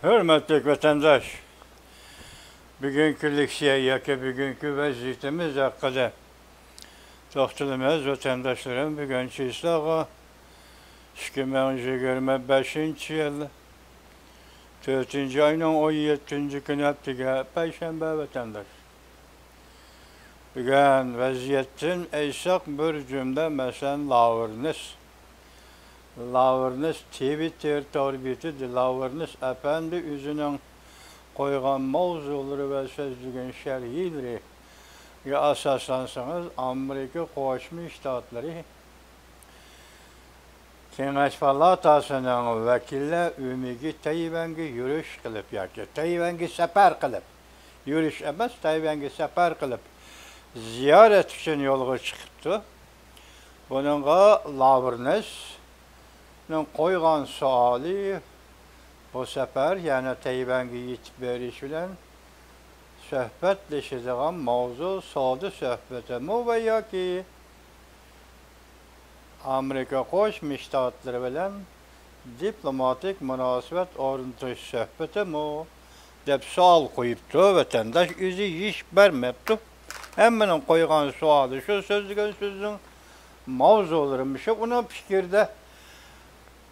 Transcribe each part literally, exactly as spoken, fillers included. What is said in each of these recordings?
ھۆرمەتلىك ۋەتەنداش، بۈگۈنكى لېكسىيە ياكى بۈگۈنكى ۋەزىيىتىمىز ھەققىدە توختىلىمىز. ۋەتەنداشلىرىم، بۈگۈن چىسلاغا ئىككى مىڭ يىگىرمە بەشىنچى يىل تۆتىنچى ئاينىڭ ئون يەتتىنچى كۈنى، ھەپتىگە پەيشەنبە، ۋەتەنداش. بۈگۈن ۋەزىيەتتىن ئېيتساق، بىر جۈملە، مەسىلەن، لاۋرنىس. لاۋرنىس، تىۋىتتېر تور بېتىدە لاۋرنىس ئەپەندى ئۆزىنىڭ قويغان ماۋزۇلىرى ۋە سۆزلىگەن شەرھلىرىگە ئاساسلانسىڭىز، ئامېرىكا قوشما شتاتلىرى كېڭەش پالاتاسىنىڭ ۋەكىللەر ئۆمىكى تەيۋەنگە يۈرۈش قىلىپ ياكى تەيۋەنگە سەپەر قىلىپ، يۈرۈش ئەمەس، تەيۋەنگە سەپەر قىلىپ، زىيارەت ئۈچۈن يولغا چىقىپتۇ. بۇنىڭغا لاۋرنىسنىڭ قويغان سوئالى، بۇ سەپەر يەنە تەيۋەنگە يېتىپ بېرىش بىلەن سۆھبەتلىشىدىغان ماۋزۇ سودا سۆھبىتىمۇ ۋە ياكى ئامېرىكا قوشما شتاتلىرى بىلەن دىپلوماتىك مۇناسىۋەت ئورنىتىش سۆھبىتىمۇ؟ دەپ سوئال قويۇپتۇ ۋەتەنداش. ئۆزى يېشىپ بەرمەپتۇ. ھەممىنىڭ قويغان سوئالى شۇ، سۆزلىگەن سۆزىنىڭ ماۋزۇلىرى مۇشۇ. ئۇنىڭ پىكرىدە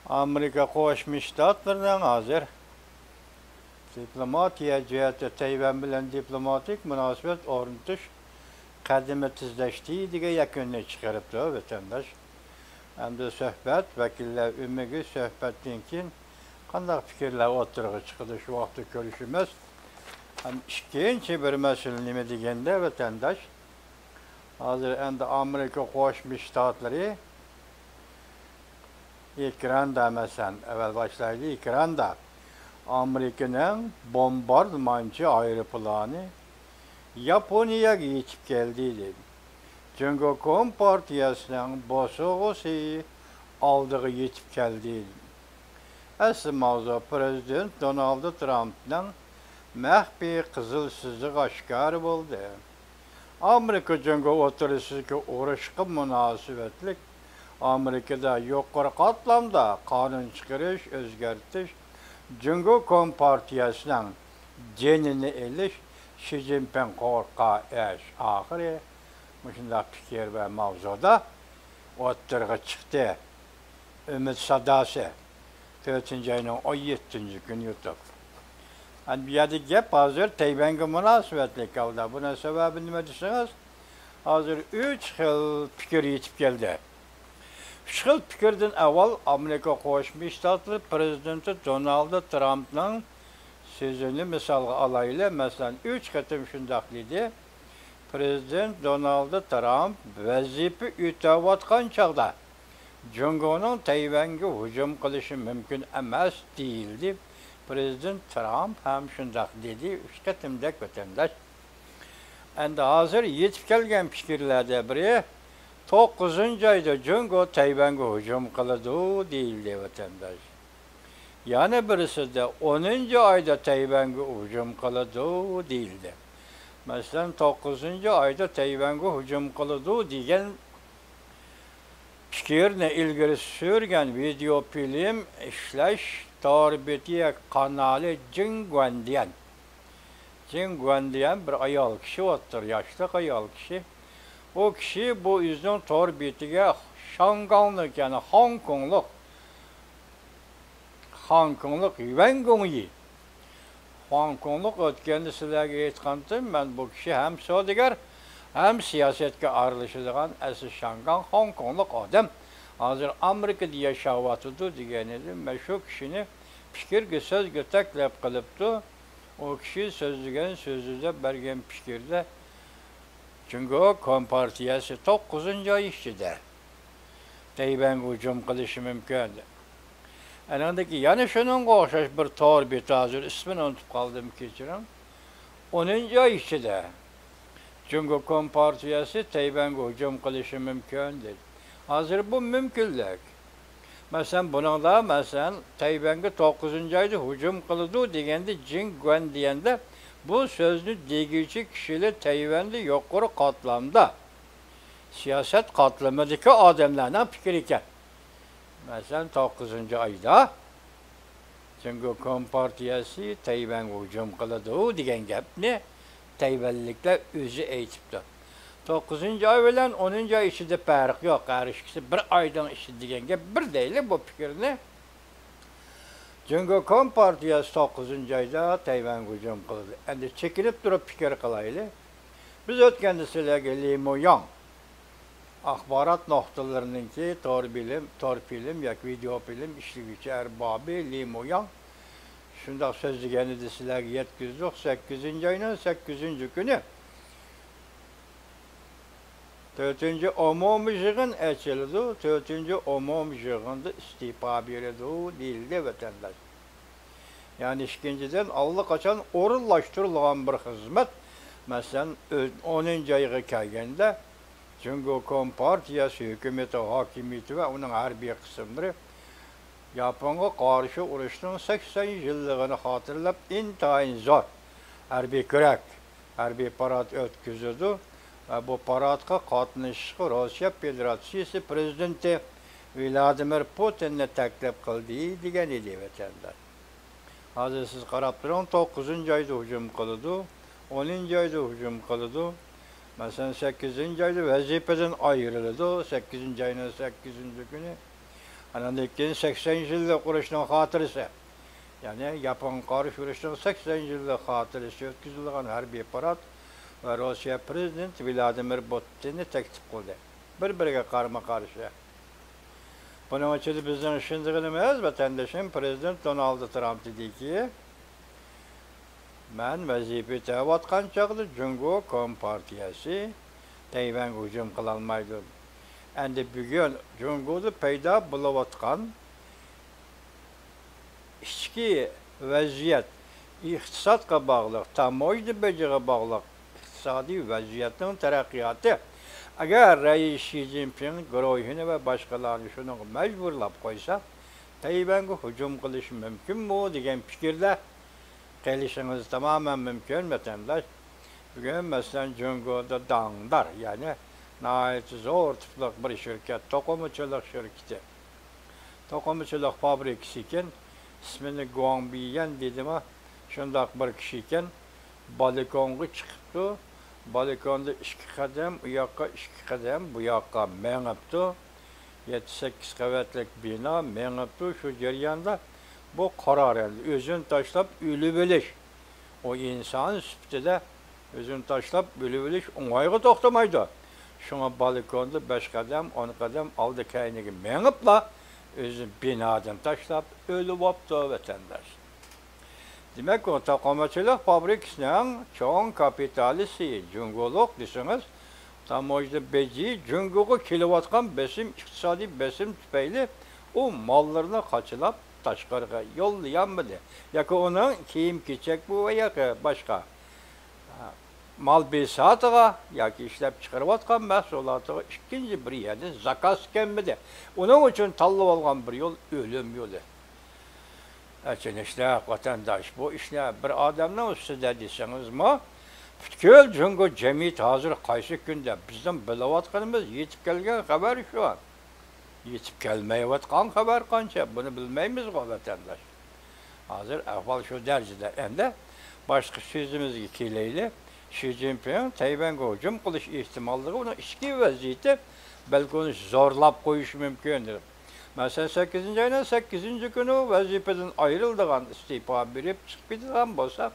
ئامېرىكا قوشما شتاتلىرىنىڭ ھازىر دىپلوماتىيە جەھەتتە تەيۋەن بىلەن دىپلوماتىك مۇناسىۋەت ئورنىتىش قەدىمى تېزلەشتى دېگەن يەكۈننى چىقىرىپتۇ ۋەتەنداش. ئەمدى سۆھبەت، ۋەكىللەر ئۆمىكى سۆھبەتتىن كېيىن قانداق پىكىرلەر ئوتتۇرىغا چىقىدۇ، شۇ ۋاقىتتا كۆرۈشىمىز. ھەم ئىككىنچى بىر مەسىلە نېمە دېگەندە، ۋەتەنداش، ھازىر ئەمدى ئامېرىكا قوشما شتاتلىرى ئېكراندا، مەسىلەن، ئەۋەل باشلايلى، ئېكراندا ئامېرىكىنىڭ بومباردمانچى ئايروپىلانى ياپونىيەگە يېتىپ كەلدى، دېدى. جۇڭگو كومپارتىيەسىنىڭ بوسۇغىسى ئالدىغا يېتىپ كەلدى. ئەسلى ماۋزۇ پىرېزىدېنت دونالد ترامپنىڭ مەخپىي قىزىل سىزىقى ئاشكارا بولدى. ئامېرىكا جۇڭگو ئوتتۇرىسىدىكى ئۇرۇشقا مۇناسىۋەتلىك ئامېرىكىدا يۇقىرى قاتلامدا قانۇن چىقىرىش، ئۆزگەرتىش، جۇڭگو كومپارتىيەسىنىڭ جېنىنى ئېلىش، شى جىنپىڭ قورقا ئەش ئاخىرى مۇشۇنداق پىكىر ۋە ماۋزۇدا ئوتتۇرىغا چىقتى. ئۈمىد ساداسى، تۆتىنچى ئاينىڭ ئون يەتتىنچى كۈنى يۇتۇپ. ئەمدى بۇ يەردە گەپ ھازىر تەيۋەنگە مۇناسىۋەتلىك ھالدا. بۇنىڭ سەۋەبى نېمە دېسىڭىز، ھازىر ئۈچ خىل پىكىر يېتىپ كەلدى. ئۈچ خىل پىكىردىن ئاۋۋال ئامېرىكا قوشما شتاتلىرى پىرېزىدېنتى دونالد ترامپنىڭ سۆزىنى مىسالغا ئالايلى. مەسىلەن، ئۈچ قېتىم شۇنداق دېدى، پىرېزىدېنت دونالد ترامپ ۋەزىپە ئۆتەۋاتقان چاغدا جۇڭگونىڭ تەيۋەنگە ھۇجۇم قىلىشى مۇمكىن ئەمەس دېيىلدى. پىرېزىدېنت ترامپ ھەم شۇنداق دېدى، ئۈچ قېتىمدەك ۋەتەنداش. ئەمدى ھازىر يېتىپ كەلگەن پىكىرلەردە بىرى، توققۇزىنچى ئايدا جۇڭگو تەيۋەنگە ھۇجۇم قىلىدۇ دېيىلدى، ۋەتەنداش. يەنە بىرسىدە، ئونىنچى ئايدا تەيۋەنگە ھۇجۇم قىلىدۇ دېيىلدى. مەسىلەن، توققۇزىنچى ئايدا تەيۋەنگە ھۇجۇم قىلىدۇ دېگەن پىكىرنى ئىلگىرى سۈرگەن ۋىدېئو فىلىم ئىشلەش تور بېتى قانالى جىڭ گۇەندىيەن. جىڭ گۇەندىيەن بىر ئايال كىشى ئوتتۇرا، ياشلىق ئايال كىشى. ئۇ كىشى بۇ ئۆزىنىڭ تور بېتىگە شاڭگاڭلىق، يەنى خوڭكوڭلۇق، خوڭكوڭلۇق يۈەن گۇڭيى. خوڭكوڭلۇق ئۆتكەندە سىلەرگە ئېيتقانتىم، مەن بۇ كىشى ھەم سودىگەر، ھەم سىياسەتكە ئارىلىشىدىغان ئەسلى شاڭگاڭ خوڭكوڭلۇق ئادەم. ھازىر ئامېرىكىدا ياشاۋاتىدۇ دېگەن ئىدىم. مەن شۇ كىشىنى پىكىرگە، سۆزگە تەكلىپ قىلىپتۇ. ئۇ كىشى سۆزلىگەن سۆزىدە، بەرگەن پىكىردە، جۇڭگو كومپارتىيەسى توققۇزىنچى ئاي ئىچىدە تەيۋەنگە ھۇجۇم قىلىشى مۇمكىن. ئەنىڭدىكى يەنە شۇنىڭغا ئوخشاش بىر تور بېتى، ھازىر ئىسمىنى ئۇنتۇپ قالدىم، كەچۈرۈڭ. ئونىنچى ئاي ئىچىدە جۇڭگو كومپارتىيەسى تەيۋەنگە ھۇجۇم قىلىشى مۇمكىن، دېدى. ھازىر بۇ مۇمكىنلىك. مەسىلەن، بۇنىڭدا، مەسىلەن، تەيۋەنگە توققۇزىنچى ئايدا ھۇجۇم قىلىدۇ دېگەندە، جىڭ گۇەندىيەندە بۇ سۆزنى دېگۈچى كىشىلەر تەيۋەندە يۇقىرى قاتلامدا، سىياسەت قاتلىمىدىكى ئادەملەرنىڭ پىكرى ئىكەن. مەسىلەن، توققۇزىنچى ئايدا جۇڭگو كومپارتىيەسى تەيۋەنگە ھۇجۇم قىلىدۇ دېگەن گەپنى تەيۋەنلىكلەر ئۆزى ئېيتىپتۇ. توققۇزىنچى ئاي بىلەن ئونىنچى ئاي ئىچىدە پەرق يوق، ھەر ئىككىسى بىر ئاينىڭ ئىچىدە دېگەن گەپ بىر دەيلى بۇ پىكىرنى. جۇڭگو كومپارتىيەسى توققۇزىنچى ئايدا تەيۋەنگە ھۇجۇم قىلدى. ئەمدى چېكىنىپ تۇرۇپ پىكىر قىلايلى. بىز ئۆتكەندە سىلەرگە لى مۇياڭ ئاخبارات نۇقتىلىرىنىڭكى تور بىلىم، تور فىلىم ياكى ۋىدېئو فىلىم ئىشلىگۈچى ئەربابى لى مۇياڭ شۇنداق سۆزلىگەن ئىدى، سىلەرگە يەتكۈزدۇق. سەككىزىنچى ئاينىڭ سەككىزىنچى كۈنى تۆتىنچى ئومۇمىي يىغىن ئېچىلىدۇ، تۆتىنچى ئومۇمىي يىغىندا ئىستېپا بېرىدۇ دېيىلدى، ۋەتەنداش. يەنى ئىككىنچىدىن، ئاللىقاچان ئورۇنلاشتۇرۇلغان بىر خىزمەت، مەسىلەن، ئۆ-، ئونىنچى ئايغا كەلگەندە، جۇڭگو كومپارتىيەسى ھۆكۈمىتى، ھاكىمىيىتى ۋە ئۇنىڭ ھەربىي قىسىملىرى ياپونغا قارشى ئۇرۇشنىڭ سەكسەن يىللىقىنى خاتىرىلەپ، ئىنتايىن زور ھەربىي كۆرەك، ھەربىي پارات ئۆتكۈزىدۇ ۋە بۇ پاراتقا قاتنىشىشقا روسىيە فېدېراتسىيىسى پىرېزىدېنتى ۋلادىمىر پۇتىننى تەكلىپ قىلدى، دېگەن ئىدى، ۋەتەنداش. ھازىر سىز قاراپ تۇرۇڭ، توققۇزىنچى ئايدا ھۇجۇم قىلىدۇ، ئونىنچى ئايدا ھۇجۇم قىلىدۇ. مەسىلەن، سەككىزىنچى ئايدا ۋەزىپىدىن ئايرىلىدۇ، سەككىزىنچى ئاينىڭ سەككىزىنچى كۈنى. ئاندىن كېيىن سەكسەن يىللىق ئۇرۇشنىڭ خاتىرىسى، يەنى ياپونغا قارشى ئۇرۇشنىڭ سەكسەن يىللىق خاتىرىسى ئۆتكۈزۈلىدىغان ھەربىي پارات ۋە روسىيە پىرېزىدېنتى ۋلادىمىر پۇتىننى تەكلىپ قىلدى. بىر-بىرىگە قارىمۇ قارشى. بۇنىڭ ئىچىدە بىزنىڭ ئىشىنىدىغىنىمىز، ۋەتەندىشىم، پىرېزىدېنت دونالد ترامپ دېدىكى، مەن ۋەزىپە ئۆتەۋاتقان چاغدا جۇڭگو كومپارتىيەسى تەيۋەنگە ھۇجۇم قىلالمايدۇ. ئەمدى بۈگۈن جۇڭگودا پەيدا بولۇۋاتقان ئىچكى ۋەزىيەت، ئىقتىسادقا باغلىق، تاموژنا بېجىغا باغلىق ئىقتىسادىي ۋەزىيەتنىڭ تەرەققىياتى، ئەگەر رەئىس شى جىنپىڭ گۇرۇھىنى ۋە باشقىلارنى شۇنىڭغا مەجبۇرلاپ قويسا، تەيۋەنگە ھۇجۇم قىلىشى مۇمكىنمۇ دېگەن پىكىردە قېلىشىڭىز تامامەن مۇمكىن، ۋەتەنداش. بۈگۈن، مەسىلەن، جۇڭگودا داڭدار، يەنى ناھايىتى زور تىپلىق بىر شىركەت، توقۇمىچىلىق شىركىتى، توقۇمىچىلىق فابرىكىسى ئىكەن، ئىسمىنى گۇاڭبىيەن دېدىما، شۇنداق بىر كىشى ئىكەن، بالكونغا چىقىپتۇ. بالكوندا ئىككى قەدەم ئۇ ياققا، ئىككى قەدەم بۇ ياققا مېڭىپتۇ. يەتتە-سەككىز قەۋەتلىك بىنا مېڭىپتۇ. شۇ جەرياندا بۇ قارار ئەمدى ئۆزىنى تاشلاپ ئۆلۈۋېلىش. ئۇ ئىنسان سۈپىتىدە ئۆزىنى تاشلاپ ئۆلۈۋېلىش ئوڭايغا توختىمايدۇ. شۇڭا بالكوندا بەش قەدەم، ئون قەدەم ئالدى كەينىگە مېڭىپلا ئۆزىنى بىنادىن تاشلاپ ئۆلۈۋاپتۇ، ۋەتەنداش. دېمەك، ئۇ توقۇمىچىلىق فابرىكىسىنىڭ چوڭ كاپىتالىستى جۇڭگولۇق دېسىڭىز، تاموژنا بېجى جۇڭگوغا كېلىۋاتقان بېسىم، ئىقتىسادىي بېسىم تۈپەيلى ئۇ ماللىرىنى قاچىلاپ تاشقىرىغا يوللىيالمىدى. ياكى ئۇنىڭ كىيىم-كېچەك بۇ ۋە ياكى باشقا، ئا، مال بىساتىغا ياكى ئىشلەپچىقىرىۋاتقان مەھسۇلاتىغا ئىككىنچى بىر يەردىن زاكاز كەلمىدى. ئۇنىڭ ئۈچۈن تاللىۋالغان بىر يول ئۆلۈم يولى. ئېچىنىشلىق، ۋەتەنداش، بۇ ئىشلار بىر ئادەمنىڭ ئۈستىدە دېسىڭىزمۇ، پۈتكۈل جۇڭگو جەمئىيىتى ھازىر قايسى كۈندە؟ بىزنىڭ بىلىۋاتقىنىمىز، يېتىپ كەلگەن خەۋەر شۇ. يېتىپ كەلمەيۋاتقان خەۋەر قانچە؟ بۇنى بىلمەيمىزغۇ، ۋەتەنداش. ھازىر ئەھۋال شۇ دەرىجىدە. ئەمدى باشقا سۆزىمىزگە كېلەيلى. شى جىنپىڭ تەيۋەنگە ھۇجۇم قىلىش ئېھتىماللىقى، ئۇنىڭ ئىچكى ۋەزىيىتى بەلكى ئۇنى زورلاپ قويۇشى مۇمكىن. مەسىلەن، سەككىزىنچى ئاينىڭ سەككىزىنچى كۈنى ۋەزىپىدىن ئايرىلىدىغان، ئىستېپا بېرىپ چىقىپ كېتىدىغان بولسا،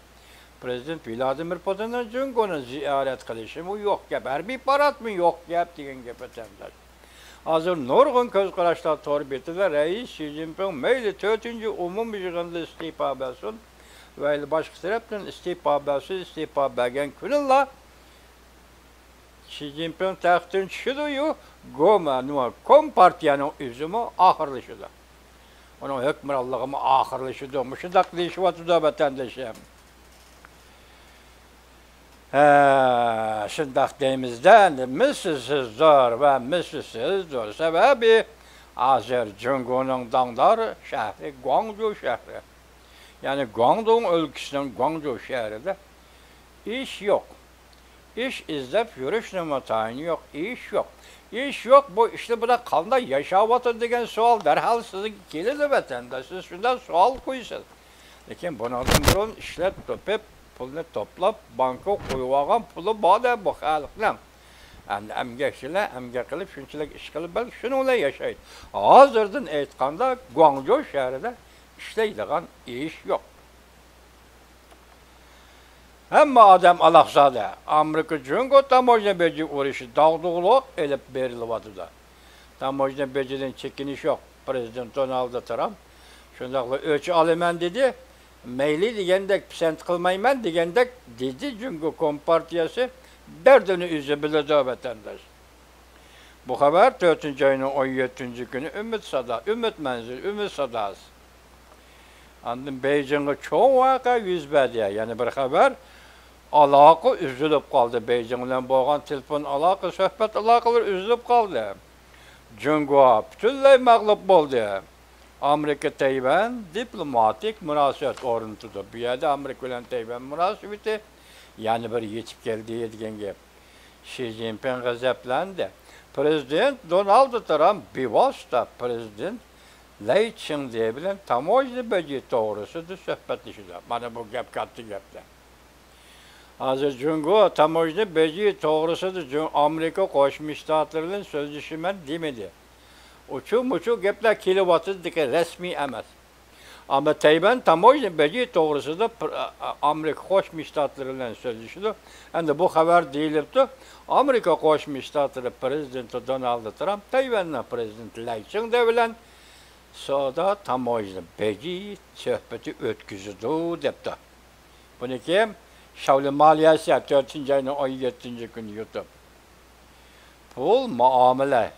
پىرېزىدېنت ۋلادىمىر پۇتىننىڭ جۇڭگونى زىيارەت قىلىشىمۇ يوق گەپ، ھەربىي پاراتمۇ يوق گەپ دېگەن گەپ، ۋەتەنداش. ھازىر نۇرغۇن كۆز قاراشلار تور بېتىدە رەئىس شى جىنپىڭ مەيلى تۆتىنچى ئومۇمىي يىغىندا ئىستېپا بەرسۇن، مەيلى باشقا تەرەپتىن ئىستېپا بەرسۇن، ئىستېپا بەرگەن كۈنىلا شى جىنپىڭ تەختتىن چۈشىدۇ-يۇ، گومەنۇا كومپارتىيەنىڭ ئۆزىمۇ ئاخىرلىشىدۇ. ئۇنىڭ ھۆكۈمرانلىقىمۇ ئاخىرلىشىدۇ. مۇشۇنداق دېيىشىۋاتىدۇ، ۋەتەندىشىم. ھە، شۇنداق دەيمىز-دە، ئەمدى مىسلىسىزدۇر ۋە مىسلىسىزدۇر. سەۋەبى، ھازىر جۇڭگونىڭ داڭدار شەھىرى گۇاڭجۇ شەھىرى. يەنى گۇاڭدۇڭ ئۆلكىسىنىڭ گۇاڭجۇ شەھىرىدە ئىش يوق. ئىش ئىزدەپ يۈرۈشنىمۇ تايىنى يوق، ئىش يوق. ئىش يوق، بۇ ئىشلار بۇنداق قانداق ياشاۋاتىدۇ دېگەن سوئال دەرھال سىزگە كېلىدۇ، ۋەتەنداش. سىز شۇنداق سوئال قويىسىز. لېكىن بۇنىڭدىن بۇرۇن ئىشلەپ تېپىپ، پۇلنى توپلاپ، بانكىغا قويۇۋالغان پۇلى بار-دە بۇ خەلقنىڭ. ئەمدى ئەمگەكچىلەر ئەمگەك قىلىپ، شۇنچىلىك ئىش قىلىپ، بەلكى شۇنىڭ بىلەن ياشايدۇ. ھازىردىن ئېيتقاندا، گۇاڭجۇ شەھىرىدە ئىشلەيدىغان ئىش يوق. ھەممە ئادەم ئالاقزادە. ئامېرىكا جۇڭگو تاموژنا بېجى ئۇرۇشى داغدۇغىلىق ئېلىپ بېرىلىۋاتىدۇ. تاموژنا بېجىدىن چېكىنىش يوق. پىرېزىدېنت دونالد ترامپ شۇنداقلا ئۆچ ئالىمەن دېدى. مەيلى دېگەندەك، پىسەنت قىلمايمەن دېگەندەك دېدى. جۇڭگو كومپارتىيەسى دەردىنى ئۆزى بىلىدۇ، ۋەتەنداش. بۇ خەۋەر تۆتىنچى ئاينىڭ ئون يەتتىنچى كۈنى ئۈمىد سادا، ئۈمىد مەنزىلى، ئۈمىد ساداسى. ئاندىن بېيجىڭغا چوڭ ۋەقە يۈز بەردى. يەنە بىر خەۋەر، ئالاقە ئۈزۈلۈپ قالدى. بېيجىڭ بىلەن بولغان تېلېفون ئالاقە، سۆھبەت ئالاقىلىرى ئۈزۈلۈپ قالدى. جۇڭگو پۈتۈنلەي مەغلۇپ بولدى. ئامېرىكا تەيۋەن دىپلوماتىك مۇناسىۋەت ئورنىتىدۇ. بۇ يەردە ئامېرىكا بىلەن تەيۋەن مۇناسىۋىتى يەنە بىر يېتىپ كەلدى دېگەن گەپ. شى جىنپىڭ غەزەپلەندى. پىرېزىدېنت دونالد ترامپ بىۋاسىتە پىرېزىدېنت لەي چىڭدې بىلەن تاموژنا بېجى توغرىسىدا سۆھبەتلىشىدۇ. مانا بۇ گەپ كاتتا گەپتە. ھازىر جۇڭگو تاموژنا بېجى توغرىسىدا جۇ-، ئامېرىكا قوشما شتاتلىرى بىلەن سۆزلىشىمەن دېمىدى. ئۇچۇ-مۇچۇ گەپلەر كېلىۋاتىدۇ، لېكىن رەسمىي ئەمەس. ئەمما تەيۋەن تاموژنا بېجى توغرىسىدا پىر-، ئا-، ئا-، ئامېرىكا قوشما شتاتلىرى بىلەن سۆزلىشىدۇ. ئەمدى بۇ خەۋەر دېيىلىپتۇ. ئامېرىكا قوشما شتاتلىرى پىرېزىدېنتى دونالد ترامپ تەيۋەننىڭ پىرېزىدېنتى لەي چىڭدې بىلەن سودا، تاموژنا بېجى سۆھبىتى ئۆتكۈزىدۇ، دەپتۇ. بۇنى كىم؟ شاۋلى مالياسىيا، تۆتىنچى ئاينىڭ ئون يەتتىنچى كۈنى يۇتۇپ. پۇل مۇئامىلە،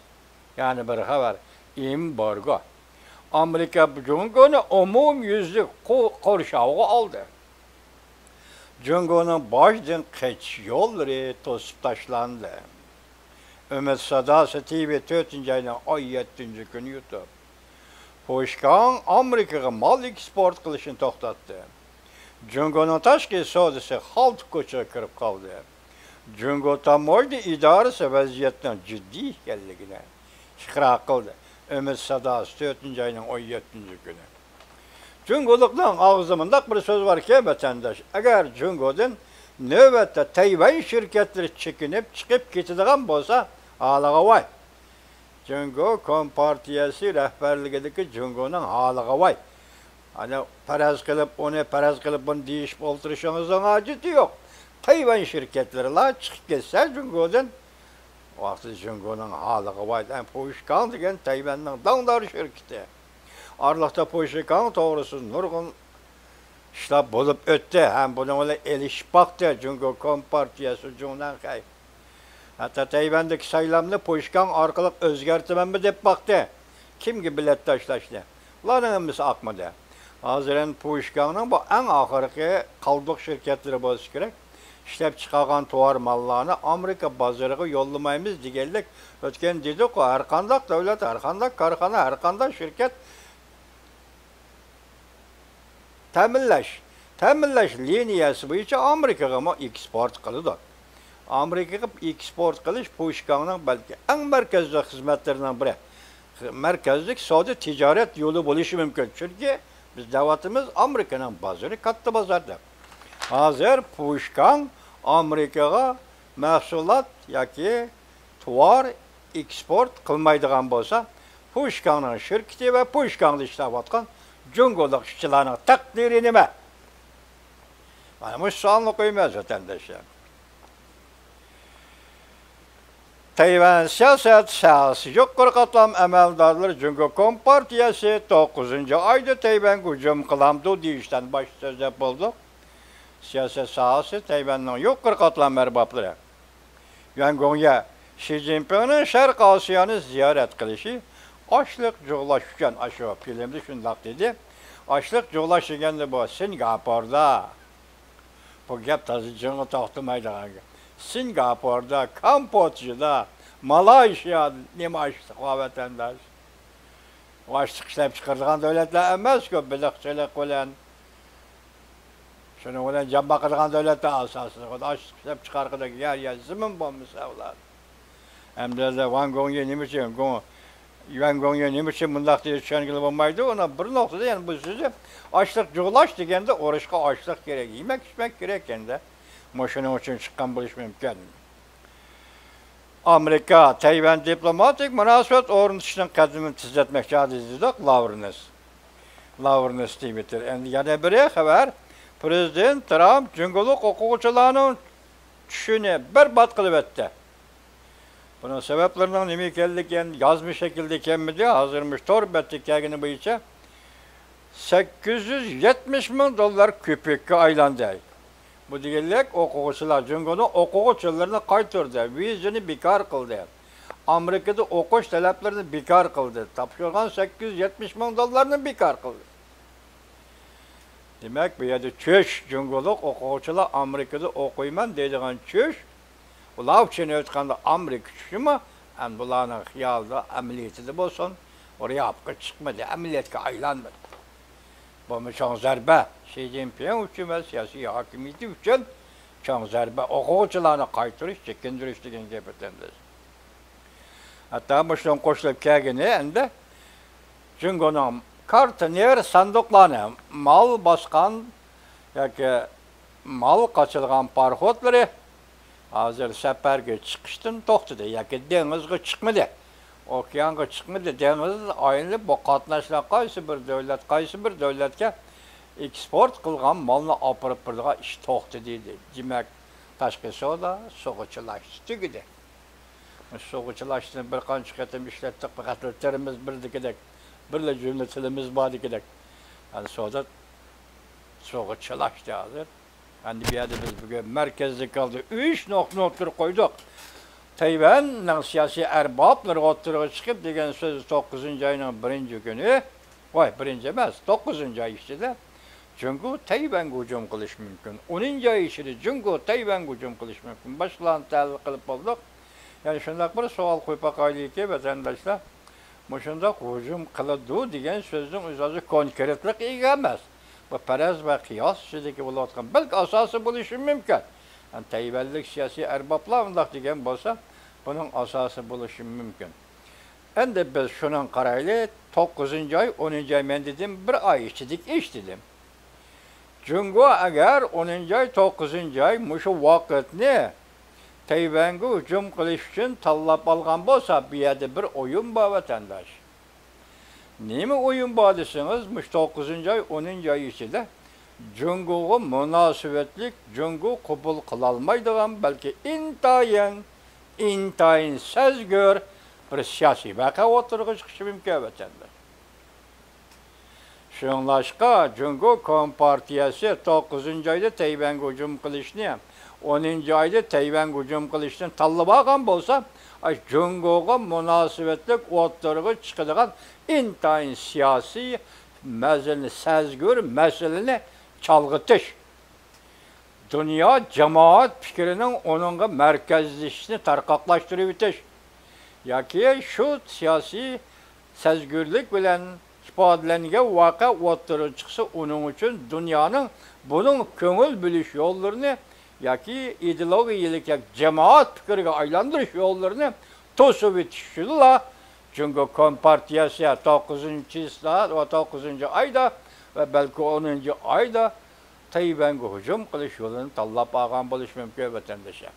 يەنە بىر خەۋەر، ئېمبارگو. ئامېرىكا جۇڭگونى ئومۇميۈزلۈك قو-، قورشاۋغا ئالدى. جۇڭگونىڭ باجدىن قېچىش يوللىرى توسۇپ تاشلاندى. ئۈمىد ساداسى تىۋى تۆتىنچى ئاينىڭ ئون يەتتىنچى كۈنى يۇتۇپ. پۇشكاڭ ئامېرىكىغا مال ئېكسپورت قىلىشنى توختاتتى. جۇڭگونىڭ تاشقى سودىسى خالتا كوچىغا كىرىپ قالدى. جۇڭگو تاموژنا ئىدارىسى ۋەزىيەتنىڭ جىددىي ئىكەنلىكىنى ئىقرار قىلدى. ئۈمىد ساداسى، تۆتىنچى ئاينىڭ ئون يەتتىنچى كۈنى. جۇڭگولۇقنىڭ ئاغزىدا مۇنداق بىر سۆز باركەن، ۋەتەنداش، ئەگەر جۇڭگودىن نۆۋەتتە تەيۋەن شىركەتلىرى چېكىنىپ چىقىپ كېتىدىغان بولسا، ھالىغا ۋاي! جۇڭگو كومپارتىيەسى رەھبەرلىكىدىكى جۇڭگونىڭ ھالىغا ۋاي! ئەنە پەرەز قىلىپ ئۇنى، پەرەز قىلىپ بۇنى دېيىشىپ ئولتۇرۇشىڭىزنىڭ ھاجىتى يوق. تەيۋەن شىركەتلىرىلا چىقىپ كەتسە جۇڭگودىن، ۋاقتىدا جۇڭگونىڭ ھالىغا ۋاي! ئەنە پۇشكاڭ دېگەن تەيۋەننىڭ داڭدار شىركىتى. ئارىلىقتا پۇشكاڭ توغرىسىدا نۇرغۇن ئىشلار بولۇپ ئۆتتى ھەم بۇنىڭ بىلەن ئېلىشىپ باقتى جۇڭگو كومپارتىيەسى جۇڭنەنخەي. ھەتتا تەيۋەندىكى سايلامنى پۇشكاڭ ئارقىلىق ئۆزگەرتىمەنمۇ دەپ باقتى. كىمگە بېلەت تاشلاشنى؟ بۇلارنىڭ ھەممىسى ئاقمىدى. ھازىر ئەنە پۇشكاڭنىڭ بۇ ئەڭ ئاخىرقى قالدۇق شىركەتلىرى بولسا كېرەك، ئىشلەپچىقارغان تۇۋار ماللارنى ئامېرىكا بازىرىغا يوللىمايمىز دېگەنلىك ئۆتكەن دېدۇققۇ، ھەرقانداق دۆلەت، ھەرقانداق كارخانا، ھەرقانداق شىركەت تەمىنلەش، تەمىنلەش لىنىيەسى بويىچە ئامېرىكىغىمۇ ئېكسپورت قىلىدۇ. ئامېرىكىغا ئېكسپورت قىلىش پۇشكاڭنىڭ بەلكى ئەڭ مەركەزلىك خىزمەتلىرىنىڭ بىرى. مەركەزلىك سودا تىجارەت يولى بولۇشى مۇمكىن. چۈنكى بىز دەۋاتىمىز، ئامېرىكىنىڭ بازىرى كاتتا بازار دەپ. ھازىر پۇشكاڭ ئامېرىكىغا مەھسۇلات ياكى تۇۋار ئېكسپورت قىلمايدىغان بولسا، پۇشكاڭنىڭ شىركىتى ۋە پۇشكاڭدا ئىشلەۋاتقان جۇڭگولۇق ئىشچىلارنىڭ تەقدىرى نېمە؟ مانا مۇشۇ سوئالنى قويىمىز، ۋەتەنداشلار. تەيۋەن سىياسەت ساھەسى يۇقىرى قاتلام ئەمەلدارلىرى جۇڭگو كومپارتىيەسى توققۇزىنچى ئايدا تەيۋەنگە ھۇجۇم قىلامدۇ دېيىشتىن باش سۆزلەپ بولدۇق. سىياسەت ساھەسى تەيۋەننىڭ يۇقىرى قاتلام ئەربابلىرى يۈەن گوڭيە شى جىنپىڭنىڭ شەرقىي ئاسىيانى زىيارەت قىلىشى ئاشلىق جۇغلاش ئۈچۈن، ئاشۇ فىلىمدا شۇنداق دېدى. ئاشلىق جۇغلاش دېگەندە بۇ سىنگاپوردا. بۇ گەپ تازا جىڭغا توختىمايدىغان گەپ. سىنگاپوردا، كامبودژىدا، مالايشىيادا نېمە ئاشلىق بار، ۋەتەنداش؟ ئاشلىق ئىشلەپ چىقىرىدىغان دۆلەتلەر ئەمەسكۇ، بېلىقچىلىق بىلەن، شۇنىڭ بىلەن جان باقىدىغان دۆلەتلەر ئاساسىدا. ئاشلىق ئىشلەپ چىقارغۇدەك يەر يا زېمىن بولمىسا ئۇلار. ئەمدى ۋان گوڭيى نېمە ئۈچۈن، گوڭ-، يۈەن گوڭيى نېمە ئۈچۈن مۇنداق دېدى، چۈشەنگىلى بولمايدۇ. ئۇنىڭ بىر نۇقتىدا يەنە بۇ سۆزى، ئاشلىق جۇغلاش دېگەندە ئۇرۇشقا ئاشلىق كېرەك، يېمەك ئىچمەك كېرەك ئەمدى. مۇشۇنىڭ ئۈچۈن چىققان بولۇشى مۇمكىن. ئامېرىكا تەيۋەن دىپلوماتىك مۇناسىۋەت ئورنىتىشنىڭ قەدىمىنى تېزلەتمەكچى دېدۇق لاۋرېنس. لاۋرېنس تىۋىتتېر. ئەمدى يەنە بىرى خەۋەر. پىرېزىدېنت ترامپ جۇڭگولۇق ئوقۇغۇچىلارنىڭ چۈشىنى بەربات قىلىۋەتتى. بۇنىڭ سەۋەبلىرىنىڭ نېمە ئىكەنلىكى يازما شەكىلدە كەلمىدى. ھازىر مۇشۇ تور بەتتە كەلگىنى بويىچە سەككىز يۈز يەتمىش مىڭ دوللار كۆپۈككە ئايلاندى. بۇ دېگەنلىك، ئوقۇغۇچىلار، جۇڭگونىڭ ئوقۇغۇچىلىرىنى قايتۇردى، ۋىزىنى بىكار قىلدى. ئامېرىكىدا ئوقۇش تەلەپلىرىنى بىكار قىلدى. تاپشۇرغان سەككىز يۈز يەتمىش مىڭ دوللارنى بىكار قىلدى. دېمەك، بۇ يەردە چۈش، جۇڭگولۇق ئوقۇغۇچىلار ئامېرىكىدا ئوقۇيمەن دەيدىغان چۈش، ئۇلار ئۈچۈن ئېيتقاندا ئامېرىكا چۈشىمۇ، ئەمدى بۇلارنىڭ خىيالىدا، ئەمەلىيىتىدە بولسۇن، رىياپقا چىقمىدى، ئەمەلىيەتكە ئايلانمىدى. بۇمۇ چوڭ زەربە. شى جىنپىڭ ئۈچۈن ۋە سىياسىي ھاكىمىيىتى ئۈچۈن چوڭ زەربە. ئوقۇغۇچىلارنى قايتۇرۇش، چېكىندۈرۈش دېگەن گەپ ئەمەس. ھەتتا مۇشۇنىڭغا قوشۇلۇپ كەلگىنى ئەمدى جۇڭگونىڭ كارتونېر ساندۇقلارنى، مال باسقان ياكى مال قاچىلىغان پاراخوتلىرى ھازىر سەپەرگە چىقىشتىن توختىدى ياكى دېڭىزغا چىقمىدى. ئوكيانغا چىقمىدى، دېڭىزدا ئايلىنىپ، بۇ قاتناشلار قايسى بىر دۆلەت، قايسى بىر دۆلەتكە ئېكسپورت قىلغان مالنى ئاپىرىپ بېرىدىغان ئىش توختىدى. دېمەك، تاشقى سودا سۇغا چىلاشتى، تۈگىدى. سۇغا چىلاشنى بىر قانچە قېتىم ئىشلەتتۇق، پەقەتلا تىلىمىز بىردىكىدەك، بىرلا جۈملە تىلىمىز باردىكىدەك. يەنى سودا سۇغا چىلاشتى ھازىر. ئەمدى بۇ يەردە بىز بۈگۈن مەركەزلىك ھالدا ئۈچ نۇقتىنى ئوتتۇرىغا قويدۇق. تەيۋەننىڭ سىياسىي ئەربابلىرى ئوتتۇرىغا چىقىپ دېگەن سۆز توققۇزىنچى ئاينىڭ بىرىنچى كۈنى، ۋاي، بىرىنچى ئەمەس، توققۇزىنچى ئاي ئىچىدە جۇڭگو تەيۋەنگە ھۇجۇم قىلىشى مۇمكىن. ئونىنچى ئاي ئىچىدە جۇڭگو تەيۋەنگە ھۇجۇم قىلىشى مۇمكىن. باشقىلارنى تەھلىل قىلىپ بولدۇق. يەنە شۇنداق بىر سوئال قويۇپ باقايلىكى، ۋەتەنداشلار. مۇشۇنداق ھۇجۇم قىلىدۇ دېگەن سۆزنىڭ ئۆزى ھازىر كونكرېتلىققا ئىگە ئەمەس. بۇ پەرەز ۋە قىياس ئىچىدىكى بولۇۋاتقان، بەلكى ئاساسى بولۇشى مۇمكىن. يەنى تەيۋەنلىك سىياسىي ئەربابلار ئۇنداق دېگەن بولسا، بۇنىڭ ئاساسى بولۇشى مۇمكىن. ئەمدى بىز شۇنىڭغا قارايلى، توققۇزىنچى ئاي، ئونىنچى ئاي، مەن دېدىم، بىر ئاي ئىچىدىكى ئىش دېدىم. جۇڭگو ئەگەر ئونىنچى ئاي، توققۇزىنچى ئاي مۇشۇ ۋاقىتنى تەيۋەنگە ھۇجۇم قىلىش ئۈچۈن تاللاپ ئالغان بولسا، بۇ يەردە بىر ئويۇن بار، ۋەتەنداش. نېمە ئويۇن بار دېسىڭىز، مۇشۇ توققۇزىنچى ئاي، ئونىنچى ئاي ئىچىدە جۇڭگوغا مۇناسىۋەتلىك، جۇڭگو قوبۇل قىلالمايدىغان، بەلكى ئىنتايىن، ئىنتايىن سەزگۈر بىر سىياسىي ۋەقە ئوتتۇرىغا چىقىشى مۇمكىن، ۋەتەنداش. شۇڭلاشقا، جۇڭگو كومپارتىيەسى توققۇزىنچى ئايدا تەيۋەنگە ھۇجۇم قىلىشنى، ئونىنچى ئايدا تەيۋەنگە ھۇجۇم قىلىشنى تاللىۋالغان بولسا، ئاشۇ جۇڭگوغا مۇناسىۋەتلىك ئوتتۇرىغا چىقىدىغان ئىنتايىن سىياسىي مەسىلىنى، سەزگۈر مەسىلىنى چالغىتىش، دۇنيا جامائەت پىكرىنىڭ ئۇنىڭغا مەركەزلىشىشىنى تارقاقلاشتۇرۇۋېتىش ياكى شۇ سىياسىي سەزگۈرلۈك بىلەن ئىپادىلەنگەن ۋەقە ئوتتۇرىغا چىقسا، ئۇنىڭ ئۈچۈن دۇنيانىڭ بۇنىڭ كۆڭۈل بۆلۈش يوللىرىنى ياكى ئىدېئولوگىيەلىك ياكى جامائەت پىكرىگە ئايلاندۇرۇش يوللىرىنى توسۇۋېتىش ئۈچۈنلا جۇڭگو كومپارتىيەسى توققۇزىنچى چىسلا ۋە توققۇزىنچى ئايدا ۋە بەلكى ئونىنچى ئايدا تەيۋەنگە ھۇجۇم قىلىش يولىنى تاللاپ ئالغان بولۇشى مۇمكىن، ۋەتەنداشلار.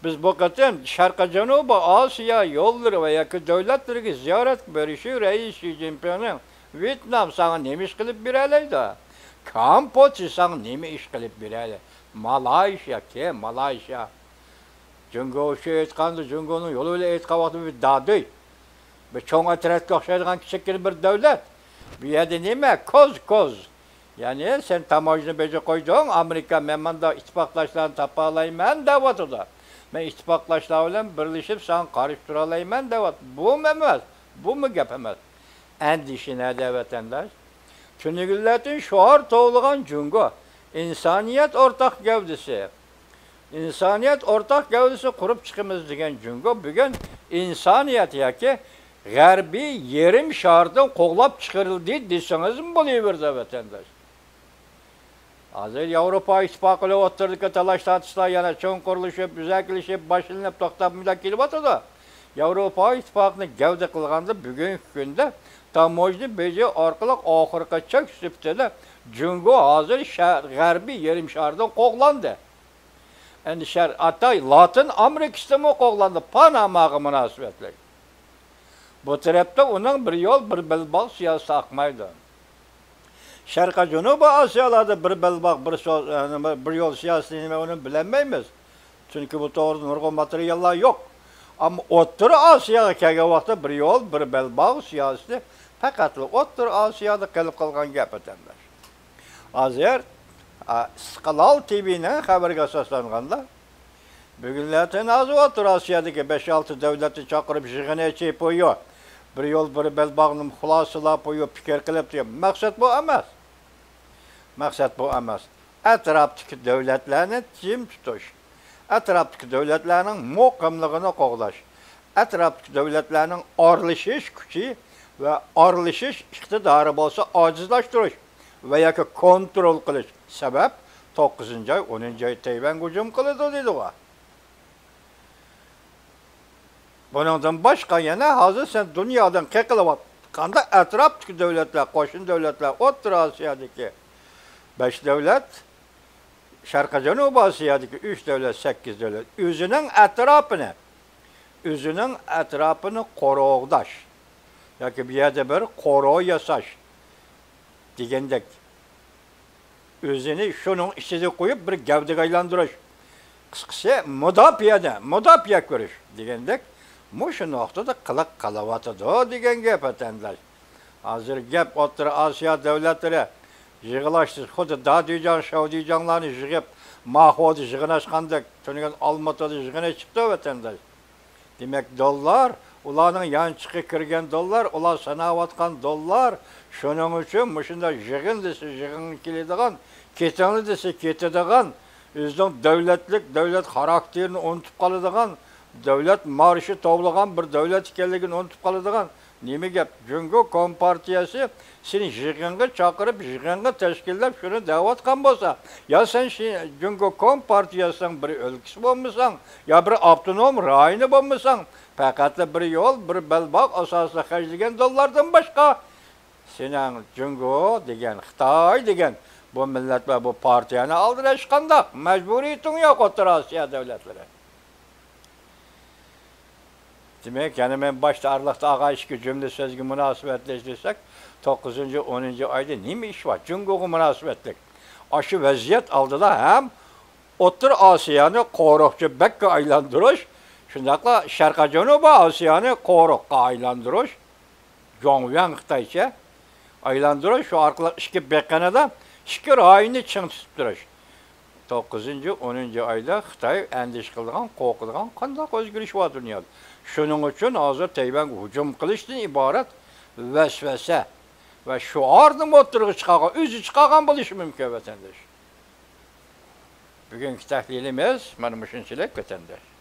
بىز بۇ قېتىم شەرقىي جەنۇبىي ئاسىيا يوللىرى ۋە ياكى دۆلەتلىرىگە زىيارەتكە بېرىشى رەئىس شى جىنپىڭنىڭ ۋيېتنام ساڭا نېمە ئىش قىلىپ بېرەلەيدۇ؟ كامپودژا ساڭا نېمە ئىش قىلىپ بېرەلەيدۇ؟ مالايشىيا، كىم؟ مالايشىيا. جۇڭگو ئۈچۈن ئېيتقاندا، جۇڭگونىڭ يولى بىلەن ئېيتقان ۋاقتىدا بىر دادۈي، بىر چوڭ ئەترەتكە ئوخشايدىغان كىچىككىنە بىر دۆلەت. بۇ يەردە نېمە؟ كوز، كوز. يەنى سەن تاموژنا بېجى قويدۇڭ، ئامېرىكا مەن مانداق ئىتتىپاقداشلارنى تاپالايمەن دەۋاتىدۇ. مەن ئىتتىپاقداشلار بىلەن بىرلىشىپ ساڭا قارشى تۇرالايمەن دەۋاتىدۇ. بۇمۇ ئەمەس، بۇمۇ گەپ ئەمەس. ئەندىشە نەدە، ۋەتەنداش؟ تۈنۈگۈنلەردىن شوئار توۋلىغان جۇڭگو، ئىنسانىيەت ئورتاق گەۋدىسى، ئىنسانىيەت ئورتاق گەۋدىسى قۇرۇپ چىقىمىز دېگەن جۇڭگو بۈگۈن ئىنسانىيەت ياكى غەربىي يېرىم شاردىن قوغلاپ چىقىرىلدى دېسىڭىزمۇ بولۇۋېرىدۇ، ۋەتەنداش. ھازىر ياۋروپا ئىتتىپاقى بىلەن ئوتتۇرىدىكى تالاش-تارتىشلار يەنە چوڭقۇرلىشىپ، يۈزەكىلىشىپ، باشلىنىپ توختاپ مۇنداق كېلىۋاتىدۇ. ياۋروپا ئىتتىپاقىنى گەۋدە قىلغاندا، بۈگۈنكى كۈندە تاموژنا بېجى ئارقىلىق ئاخىرقى چەك سۈپىتىدە جۇڭگو ھازىر شەر-، غەربىي يېرىم شاردىن قوغلاندى. ئەمدى شەر-، ھەتتا لاتىن ئامېرىكىسىدىمۇ قوغلاندى، پاناماغا مۇناسىۋەتلىك. بۇ تەرەپتە ئۇنىڭ بىر يول، بىر بەلباغ سىياسىتى ئاقمايدۇ. شەرقىي جەنۇبىي ئاسىيالاردا بىر بەلباغ، بىر سو-، يەنى بىر يول سىياسىتى نېمە، ئۇنى بىلەلمەيمىز. چۈنكى بۇ توغرىدا نۇرغۇن ماتېرىياللار يوق. ئەمما ئوتتۇرا ئاسىياغا كەلگەن ۋاقىتتا بىر يول، بىر بەلباغ سىياسىتى پەقەتلا ئوتتۇرا ئاسىيادا قېلىپ قالغان گەپ، ۋەتەنداش. ھازىر، ئا، ئىستىقلال تىۋىنىڭ خەۋىرىگە ئاساسلانغاندا، بۈگۈنلەردە ھازىر ئوتتۇرا ئاسىيادىكى بەش-ئالتە دۆلەتنى چاقىرىپ يىغىن ئېچىپ، بۇ يول، بىر يول، بىر بەلباغنى خۇلاسىلاپ، بۇ يول پىكىر قىلىپ، مەقسەت بۇ ئەمەس. مەقسەت بۇ ئەمەس. ئەتراپتىكى دۆلەتلەرنى جىم تۇتۇش، ئەتراپتىكى دۆلەتلەرنىڭ مۇقىملىقىنى قوغداش، ئەتراپتىكى دۆلەتلەرنىڭ ئارىلىشىش كۈچى ۋە ئارىلىشىش ئىقتىدارى بولسا ئاجىزلاشتۇرۇش ۋە ياكى كونترول قىلىش. سەۋەب، توققۇزىنچى ئاي، ئونىنچى ئاي تەيۋەنگە ھۇجۇم قىلىدۇ دېدىغۇ. بۇنىڭدىن باشقا يەنە ھازىر سەن دۇنيادىن قېقىلىۋاتقاندا ئەتراپتىكى دۆلەتلەر، قوشنا دۆلەتلەر، ئوتتۇرا ئاسىيادىكى بەش دۆلەت، شەرقىي جەنۇبىي ئاسىيادىكى ئۈچ دۆلەت، سەككىز دۆلەت ئۆزىنىڭ ئەتراپىنى، ئۆزىنىڭ ئەتراپىنى قوغداش ياكى بۇ يەردە بىر قورۇ ياساش دېگەندەك، ئۆزىنى شۇنىڭ ئىچىدە قويۇپ، بىر گەۋدىگە ئايلاندۇرۇش، قىسقىسى، مۇداپىئەدە، مۇداپىئە كۆرۈش دېگەندەك، مۇشۇ نۇقتىدا قىلىق قىلىۋاتىدۇ دېگەن گەپ، ۋەتەنداش. ھازىر گەپ ئوتتۇرا ئاسىيا دۆلەتلىرى يىغىلاشتى، خۇددى دادۈيجاڭ، شاۋدۈيجاڭلارنى يىغىپ، ماخۇدا يىغىن ئاچقاندەك، تۈنۈگۈن ئالمۇتىدا يىغىن ئېچىپتۇ، ۋەتەنداش. دېمەك، دوللار، ئۇلارنىڭ يانچۇقىغا كىرگەن دوللار، ئۇلار ساناۋاتقان دوللار. شۇنىڭ ئۈچۈن مۇشۇنداق يىغىن دېسە يىغىنغا كېلىدىغان، كېتىڭلار دېسە كېتىدىغان، ئۆزىنىڭ دۆلەتلىك، دۆلەت خاراكتېرىنى ئۇنتۇپ قالىدىغان، دۆلەت مارشى توۋلىغان بىر دۆلەت ئىكەنلىكىنى ئۇنتۇپ قالىدىغان. نېمە گەپ؟ جۇڭگو كومپارتىيەسى سېنى يىغىنغا چاقىرىپ، يىغىنغا تەشكىللەپ، شۇنى دەۋاتقان بولسا، يا سەن شى-، جۇڭگو كومپارتىيەسىنىڭ بىر ئۆلكىسى بولمىساڭ، يا بىر ئاپتونوم رايونى بولمىساڭ، پەقەتلا بىر يول، بىر بەلباغ ئاساسىدا خەجلىگەن دوللاردىن باشقا، سېنىڭ جۇڭگو دېگەن، خىتاي دېگەن بۇ مىللەت ۋە بۇ پارتىيەنى ئالدىدا ھېچقانداق مەجبۇرىيىتىڭ يوق، ئوتتۇرا ئاسىيا دۆلەتلىرى. دېمەك، يەنە مەن باشتا ئارىلىقتا ئالغان ئىككى جۈملە سۆزگە مۇناسىۋەتلىك دېسەك، توققۇزىنچى، ئونىنچى ئايدا نېمە ئىش بار؟ جۇڭگوغا مۇناسىۋەتلىك. ئاشۇ ۋەزىيەت ئالدىدا ھەم ئوتتۇرا ئاسىيانى قورۇقچى بەگكە ئايلاندۇرۇش، شۇنداقلا شەرقىي جەنۇبىي ئاسىيانى قورۇققا ئايلاندۇرۇش، جۇاڭۋياڭ خىتايچە، ئايلاندۇرۇش، شۇ ئارقىلىق ئىككى بېقىنىدا ئىككى رايوننى چىڭ تۇتۇپ تۇرۇش. توققۇزىنچى، ئونىنچى ئايدا خىتاي ئەندىشە قىلىدىغان، قورقىدىغان قانداق ئۆزگىرىش بار دۇنيادا؟ شۇنىڭ ئۈچۈن ھازىر تەيۋەنگە ھۇجۇم قىلىشتىن ئىبارەت ۋەسۋەسە ۋە شوئارنىمۇ ئوتتۇرىغا چىقارغان، ئۆزى چىقارغان بولۇشى مۇمكىن، ۋەتەنداش. بۈگۈنكى تەھلىلىمىز مانا مۇشۇنچىلىك، ۋەتەنداش.